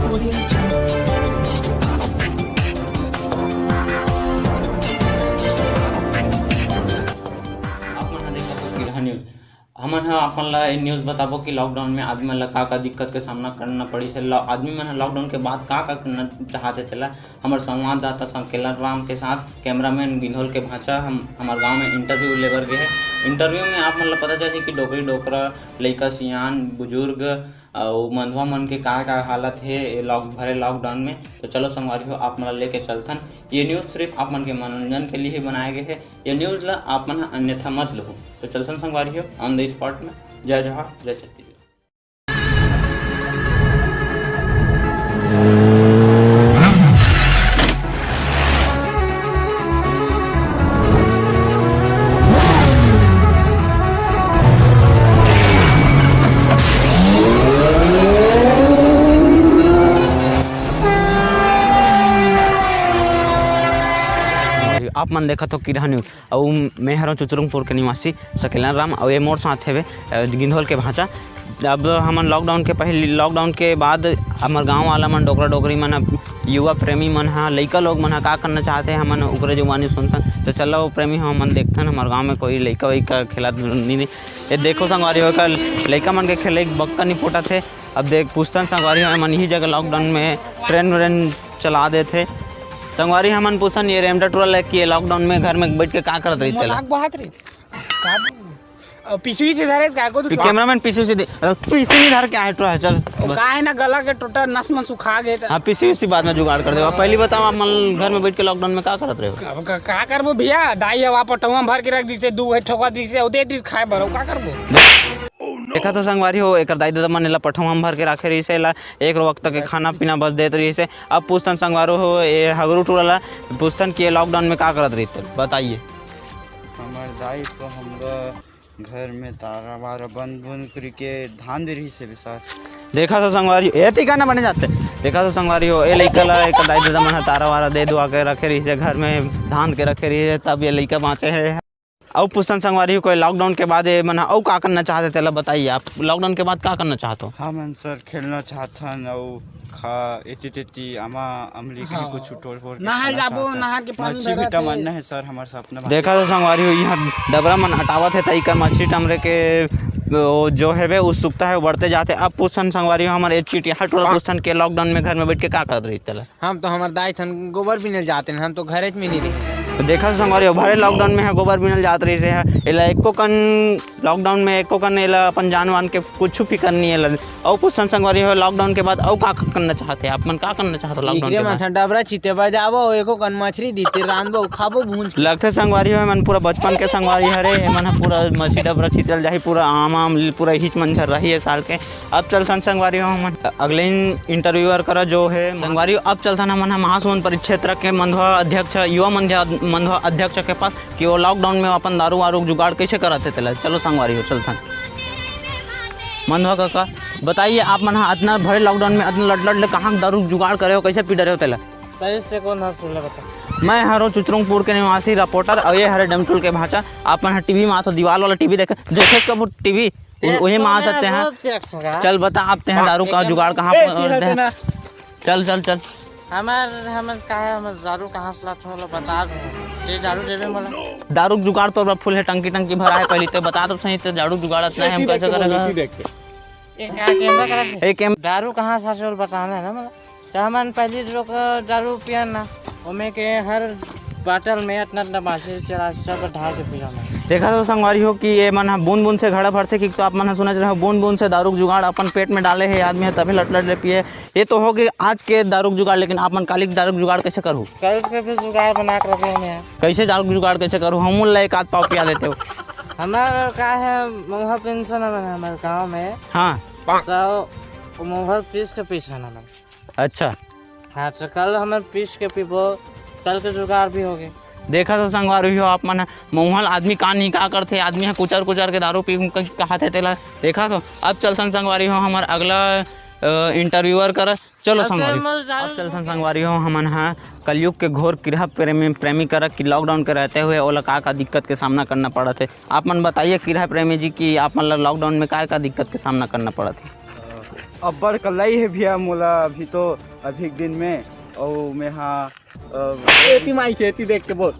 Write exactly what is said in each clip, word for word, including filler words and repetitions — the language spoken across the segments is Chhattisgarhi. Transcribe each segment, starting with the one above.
आप मन ह देखत हो किरहा न्यूज। हमन ह आप मन ला ये न्यूज बताबो कि लॉकडाउन में आदमी मन ला का-का दिक्कत के सामना करना पड़िस हे। लॉ-, आदमी मन ह लॉकडाउन के बाद का-का करना चाहत हे, तेला हमर संवाददाता संकेलन राम के साथ कैमरामैन गिंधोल के भांचा हम, हमर गांव में इंटरव्यू लेबर गे हे। इंटरव्यू में आप मन ला पता चलही कि डोकरी डोकरा, लइका सियान, बुजुर्ग, अउ मंधवा मन के का-का हालत हे ए लॉक-, भरे लॉकडाउन में। तो चलो संगवारी हो, आप मन ला लेके चलथन। ये न्यूज सिर्फ आप मन के मनोरंजन के लिए ही बनाए गए हे। ये न्यूज ला आप मन ह अन्यथा मत लहू। तो चलथन संगवारी हो, on the spot में। जय जोहार, जय छत्तीसगढ़। आप मन देखत हो किरहा न्यूज, अउ मैं हरों चुचरुंगपुर के निवासी सकेलन राम, अउ ये मोर साथ हेवे, अ, गिंधोल के भांचा। अब हमन लॉकडाउन के पहले, लॉकडाउन के बाद हमर गांव वाला मन, डोकरा डोकरी मन, युवा प्रेमी मन ह, लइका लोग मन ह का करना चाहत हे, हमन ओकरे जुबानी सुनथन। तो चलो प्रेमी हो, हमन देखथन हमर गांव में कोई लइका वइका खेलत नहीं, नहीं। ये देखो संगवारी हो, एकर लइका मन के खेले के बक्का नहीं पोटत हे। अब देख, पूछथन संगवारी हो, एमन इही जगह लॉकडाउन में ट्रेन व्रेन चला देथे। संगवारी हमन पूछथन, ये रेमटा टूरा लइका ये लॉकडाउन में घर में बैठ के का करत रही तेला? मजाक बहात रही। का? अ, पिसवी से धरे, का को तू? कैमरामैन पिसवी से दे, अ, पिसवी धर के आए टूरा, चल। ओ, का है ना, गला के टोटा नस मन सुखा गए त। हाँ, पिसवी से बाद में जुगाड़ कर देवा। पहली बताओ, आप मन घर में बैठ के लॉकडाउन में का करत रहे हो? अब का, का करबो भैया, दाई हवा पटौवा भर के रख दीसे, दू भाई ठोका दीसे, ओ दे दी खाए बर, ओ का करबो? देखा तो संगवारी हो, एकर दाई ददा मन एला पठौवा म भर के राखे रहिस हे, एला एक वक्त के खाना पीना बस देत रहिस हे। अब पूछथन संगवारी हो, ये हगरू टूरा ला पूछथन कि ये लॉकडाउन में का करत रहिस हे, बताइए। हमर दाई तो हमला घर में तारा वारा बंद बुंद करके धान दे रहिस हे बेसार। देखा तो संगवारी हो, एती गाना बने जाते। देखा तो संगवारी हो, ए लइका ला एक दाई ददा मन ह तारा वारा दे दुआ के रखे रहिस हे, घर में धान के रखे रहिस हे, तब ये लइका बाँचे हे। अउ पूछथन संगवारी हो, कोई लॉकडाउन के बाद ये मन ह अउ का करना चाहत हे, तेला बताइए आप। लॉकडाउन के बाद का करना चाहत हो? हमन सर खेलना चाहथन अउ खा एती तेती आमा अमली कहीं हाँ। कुछ टोर फोर के नहाए खाना जाबो, चाहथन। नहर के पानी मच्छी भी भरत हे। तमन्ना हे सर, हमर सपना भाई। देखा तो संगवारी हो, इहाँ डबरा मन हटावत हे, त इकर मच्छी टमरे के वो जो हेबे उत्सुकता हे, वो बढ़ते जाथे। अब पूछथन संगवारी हो, हमर एच पी टी हर टोला पूछथन के लॉकडाउन में घर में बैठ के का करत रहिस तेला? हम तो हमर दाई ठन गोबर बिने ल जाते हैं, हम तो घरेच में नहीं रहे। देखा तो संगवारी हो, भरे लॉकडाउन में ह गोबर बिने ल जात रहिस हे, एला एको कन लॉकडाउन में एको कन एला अपन जान वान के कुछ फिकर नहीं हे एला। अउ पूछथन संगवारी हो, लॉकडाउन के बाद अउ का करना चाहत हे, आप मन का करना चाहत हो लॉकडाउन एकरे के बाद? मन डबरा चीते बर जाबो, एको कन मछरी दीते रांधबो, खाबो भूंज के। लगथे संगवारी हो, एमन पूरा बचपन के संगवारी हरे, एमन ह पूरा मछरी डबरा चीते ल जाही, पूरा आम आम पूरा हिच मंझर रही है साल के। अब चलथन संगवारी हो हमन अगले इंटरव्यूअर करा जो है संगवारी हो। अब चलथन हमन ह महासमुंद परिक्षेत्र के मंधवा अध्यक्ष, युवा मंध्या-, मंधवा अध्यक्ष के पास कि वो लॉकडाउन में अपन दारू वारू के जुगाड़ कैसे करत हे तेला। चलो संगवारी हो चलथन। मंधवा काका, बताइए आप मन ह अतना भरे लॉकडाउन में अतना लट लट ले कहाँ दारू के जुगाड़ करे हो, कैसे पी डरे हो तेला? कैसे कौन हंस ले बच्चा? मैं हरो चुचरुंगपुर के निवासी रिपोर्टर और ये हरे डमचुल के भांचा। आप मन ह टीवी में आथो दीवाल वाला टीवी देखे, देखे कबू टीवी? उ-, वही मार सकते हैं। चल बता, आप ते हैं दारू का जुगाड़ कहाँ पर होते हैं? चल, चल, चल। हमार, हमन का है, हमन दारू कहाँ से लात हो, लो बता दो। ये दारू देवे मोला। दारू के जुगाड़ तो अब फुल है, टंकी, टंकी भरा है। पहले तो बता दो सही, तो दारू जुगाड़ इतना है, हम कैसे करेगा? ये क्या कैमरा करा है? एक कैम- दारू कहाँ से आथे, बताना है ना मोला। तो हमन पहली लोग दारू पियन ना, ओमे के हर बाटल में इतना, इतना बाटल चला, सब ढाल के पी जाना। देखा तो संगवारी हो कि ये मन ह बूंद बूंद से घड़ा भरथे, कि तो आप मन ह सुनत रहे हो, बूंद बूंद से दारू के जुगाड़ अपन पेट में डाले है आदमी ह, तभी लट लट ले पिए। ये तो हो गए आज के दारू के जुगाड़, लेकिन आप मन काली के दारू के जुगाड़ कैसे करू? कल से फिर जुगाड़ बना के रखे हैं। कैसे दारू के जुगाड़ कैसे करू? हम ला एक आध पाव पिया देते हो। हमारा का है, महुआ पेंशन है हमारे गाँव में। हाँ। सौ महुआ पीस के पीछे ना। अच्छा। हाँ, तो कल हमन पीस के पीबो, कल के जुगाड़ भी होगे। देखा तो संगवारी हो आप मन ह, महुआ ल आदमी का नहीं का करथे, आदमी ह कुचर कुचर के दारू पी के कहाथे तेला। देखा तो अब चलथन संगवारी हो हमर अगला, अ, इंटरव्यूअर करा। चलो संगवारी हो। अब चलथन संगवारी हो हमन ह कलयुग के घोर किरहा प्रेमी, प्रेमी करा कि लॉकडाउन के रहते हुए ओला का का दिक्कत के सामना करना पड़त हे। आप मन बताइए किरहा प्रेमी जी कि आप मन ला लॉकडाउन में का का दिक्कत के सामना करना पड़त हे? अब्बड़ कल्लई हे भैया मोला अभी तो, अभी के दिन में। अउ मैं हा, अ, एती माई के एती देख के बोल।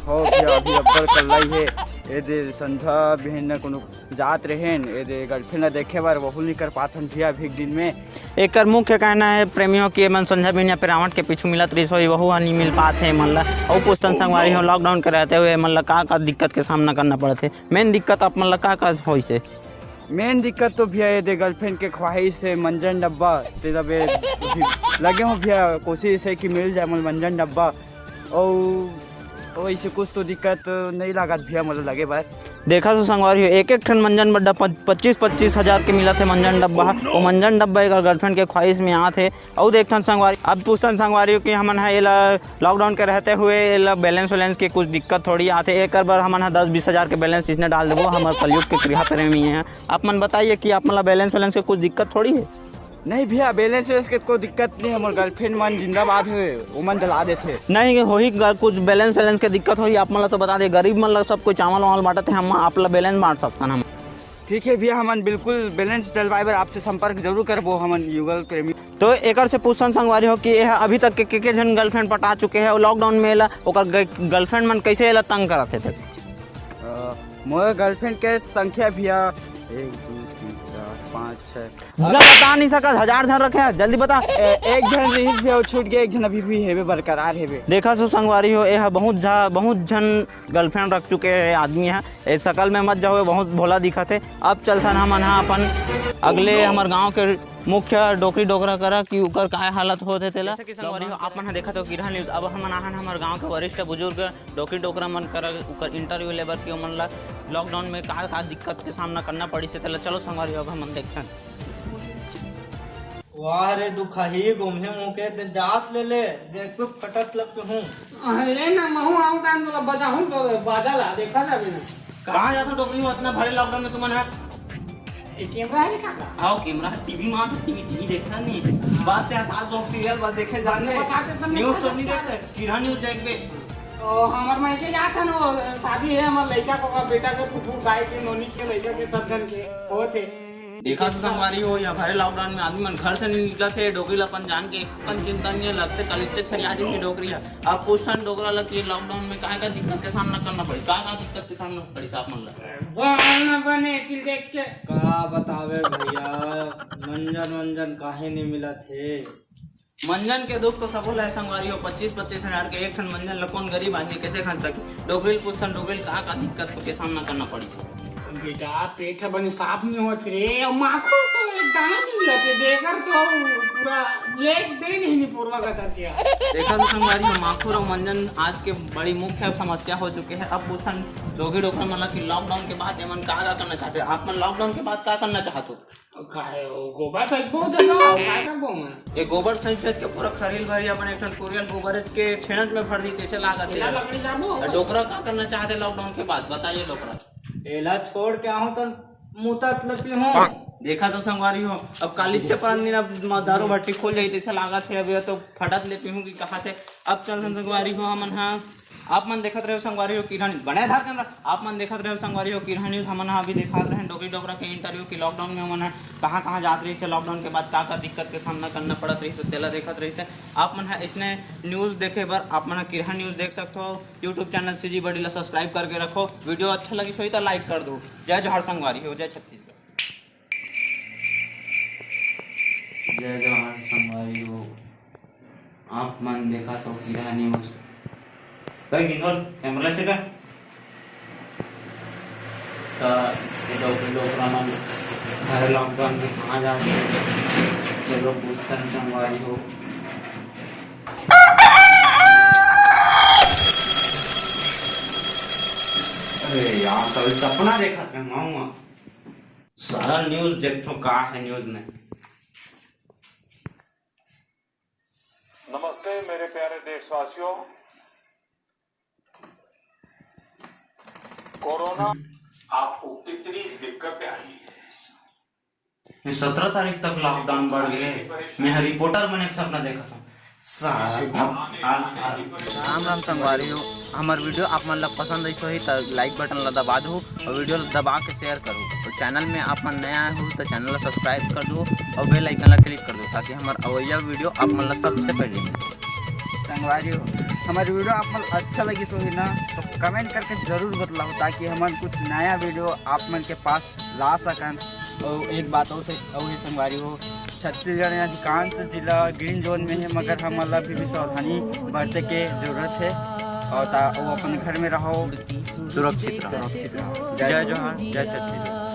हो भैया, अभी अब्बड़ कल्लई हे। ए दे संझा बिहन कोनो जात रहेन, ए दे girlfriend ला देखे बर, वहू नइ कर पाथन भैया अभी के दिन में। एकर मुख्य कहना हे प्रेमियों कि एमन संझा बिहनिया पेरावट के पीछू मिलत रहिस होही, वहू ह नइ मिल पात हे एमन ला। अउ पूछथन संगवारी हो, lockdown के रहते हुए एमन ला का का दिक्कत के सामना करना पड़त हे, main दिक्कत आप मन ला का का होइस हे? Main दिक्कत तो भैया ये दे girlfriend के ख्वाहिश हे मंजन डब्बा, ते तब ए अभी लगे हो भैया, कोशिश हे कि मिल जाए मोला मंजन डब्बा। अउ वैसे कुछ तो दिक्कत नइ लागत भैया मोला लगे बर। देखा तो संगवारी हो, एक एक ठन मंजन डब्बा पच्चीस पच्चीस हजार के मिलत हे मंजन डब्बा ह। वो मंजन डब्बा एकर girlfriend के ख्वाहिश में आत हे। अउ देखथन संगवारी, अब पूछथन संगवारी हो कि हमन ह एला lockdown के रहते हुए एला balance वैलेंस के कुछ दिक्कत थोड़ी आथे, एकर बर हमन ह दस बीस हजार के balance इसने डाल देबो, हमर कलयुग के कृहा प्रेमी हे। आप मन बताइए कि आप मन ला balance वैलेंस के कुछ दिक्कत थोड़ी हे? नहीं भैया, balance वैलेंस के कोई दिक्कत नहीं, हमर girlfriend मन जिंदाबाद हे, ओमन डला देथे। नहीं होही ग-, कुछ balance वैलेंस के दिक्कत होही, आप मन ला तो बता दे, गरीब मन ला सब कोई चावल वावल बांटत हे, हम आप ला balance बांट सकथन हम। ठीक है भैया, हमन बिल्कुल balance डलवाए बर आपसे संपर्क जरूर करबो, हमन युगल प्रेमी। तो एकर से पूछथन संगवारी हो कि एह अभी तक के, के, के झन girlfriend पटा चुके हे अउ lockdown में एला ओकर ग-, girlfriend मन कैसे एला तंग करत हे ते? अ, मोर girlfriend के संख्या भैया एक, दो, तीन, चार, पाँच, छः। गा बता नहीं सकत, हजार झन रखे हे, जल्दी बता। ए, एक झन रिहिस भैया, वो छूट गया, एक झन अभी भी हेबे, बरकरार हेबे। देखा सो संगवारी हो, एह बहुत झा-, बहुत झन girlfriend रख चुके हे आदमी हे। ए सकल में मत जाओ, बहुत भोला दिखत हे। अब चलथन हमन हा अपन अगले हमर गांव के मुख्य डोकरी डोकरा करा कि उकर काय हालत होत हे तेला। जैसे कि संगवारी हो, आप मन हा देखत हो किरहा news। अब हमन आहन हमर गांव के वरिष्ठ बुजुर्ग डोकरी डोकरा मन करा उकर interview लेबर कि ओमन ला lockdown में का का दिक्कत के सामना करना पड़िस हे तेला। चलो संगवारी हो, अब हमन देखथन। वाह रे दुखाही, गोम्हे मुँह के ते जात ले ले, देख के फटत लग के हूँ। अरे ना, महू आऊँ तान तोला बजाहूँ तो बाजा ला, देखा जाबे ना। कहाँ जात हो डोकरी हो, अतना भारी lockdown में तुमन हा? ए, camera हे का? आओ, camera हे, TV में आ, TV, TV देखना नहीं। बात ते सात लोग serial बस देखे जान ले। बता दे, तुमने news तो नहीं देखते, किरहा news देखबे। ओ, हमर मायके जात हन, वो शादी हे हमर लइका को, बेटा के, फूफू, दाई के, नोनी के, लइका के, सब जन के होत हे। देखा तो संगवारी हो, या भारी lockdown में आदमी मन घर से नहीं निकलत हे, डोकरी ला अपन जान के एको कन चिंता नहीं हे, लगथे कलिच्चे छरिया जही डोकरी हे। अब पूछथन डोकरा ला कि lockdown में काय का दिक्कत के सामना करना पड़ी, का का दिक्कत के सामना पड़ी आप मन ला? बन बने चिल देख के। का बतावे भैया, मंजन वंजन काहे नहीं मिलत हे? मंजन के दुख तो सबो ला हे संगवारी हो, पच्चीस पच्चीस हजार के एक ठन मंजन ला कौन गरीब आदमी कैसे खा सकही? डोकरी ल पूछथन, डोकरी ल का का दिक्कत के सामना करना पड़ी? बेटा, पेट ह बने साफ नहीं होत रे, अउ माखुर तो एक दाना नहीं मिलत हे, देकर तो पूरा लेग दे नहीं, नहीं पूर्वा गतर के। देखा तो संगवारी हो, माखुर अउ मंजन आज के बड़ी मुख्य समस्या हो चुके हे। अब पूछथन डोकरी डोकरा मन ला कि lockdown के बाद एमन का का करना चाहते? आप मन lockdown के बाद का करना चाहत हो? काहे, वो गोबर फेंकबो दादा, अउ काय करबो मैं? ये गोबर फेंक फेंक के पूरा खरील भरी अपन एक ठन कुरियल गोबर के छेनच में भर दी, कैसे लागत हे? एला लकड़ी लाबो। अउ डोकरा का करना चाहते lockdown के बाद, बताइए डोकरा। एला छोड़ के आहूं तो मुतत लपी हूं। देखा तो संगवारी हो, अब काली चपरान दिन अब म-, दारू भट्टी खोल जाई, तैसे लागत हे। अभी तो फटत ले पीहूं कि कहा थे। अब चल संगवारी हो, हमन हा आप मन देखत रहे हो संगवारी हो किरहा news, बने धार camera, आप मन देखत रहे हो संगवारी हो किरहा news। हमन हा अभी देखात रहे डोकरी डोकरा के interview कि lockdown में हमन हा कहाँ कहाँ जात रहिस हे, lockdown के बाद का का दिक्कत के सामना करना पड़त रहिस हे, तेला देखत रहिस हे। आप मन हा इसने news देखे बर आप मन हा किरहा news देख सकत हो। YouTube channel CG Buddy ला subscribe करके रखो। Video अच्छा लगिस होही त like कर दो। जय जोहार संगवारी हो, जय छत्तीसगढ़। जय जोहार संगवारी हो, आप मन देखत हो किरहा news। भाई गिंदोल, camera से कर। त ये डोकरी डोकरा मन अरे lockdown में कहाँ जात हे? चलो पूछथन संगवारी हो। अरे यार, कभी सपना देखत रहे मामा। सारा news देखो का हे news में। नमस्ते मेरे प्यारे देशवासियों, कोरोना आपको कितनी दिक्कतें आई है। ये सत्रह तारीख तक lockdown बढ़ गए। मैं reporter बने के सपना देखत हूँ। सारा भक्त आज राम राम संगवारी हो, हमर video आप मन ला पसंद आइस होही त like button ला दबा दू और video ला दबा के share करू। और channel में आप मन नया हो त channel ला subscribe कर दू और bell icon ला click कर दू, ताकि हमर अवैया video आप मन ला सबसे पहले मिले। संगवारी हो, हमर video आप मन अच्छा लगिस होही ना, तो comment करके जरूर बतलाओ, ताकि हमन कुछ नया video आप मन के पास ला सकन। और एक बात और से, और ये संगवारी हो, छत्तीसगढ़ में अधिकांश जिला green zone में है, मगर हमन ला अभी भी सावधानी बरते के जरूरत है। और ता, वो अपन घर में रहो, सुरक्षित रहो। सुरक्षित रहो। जय जोहार, जय छत्तीसगढ़।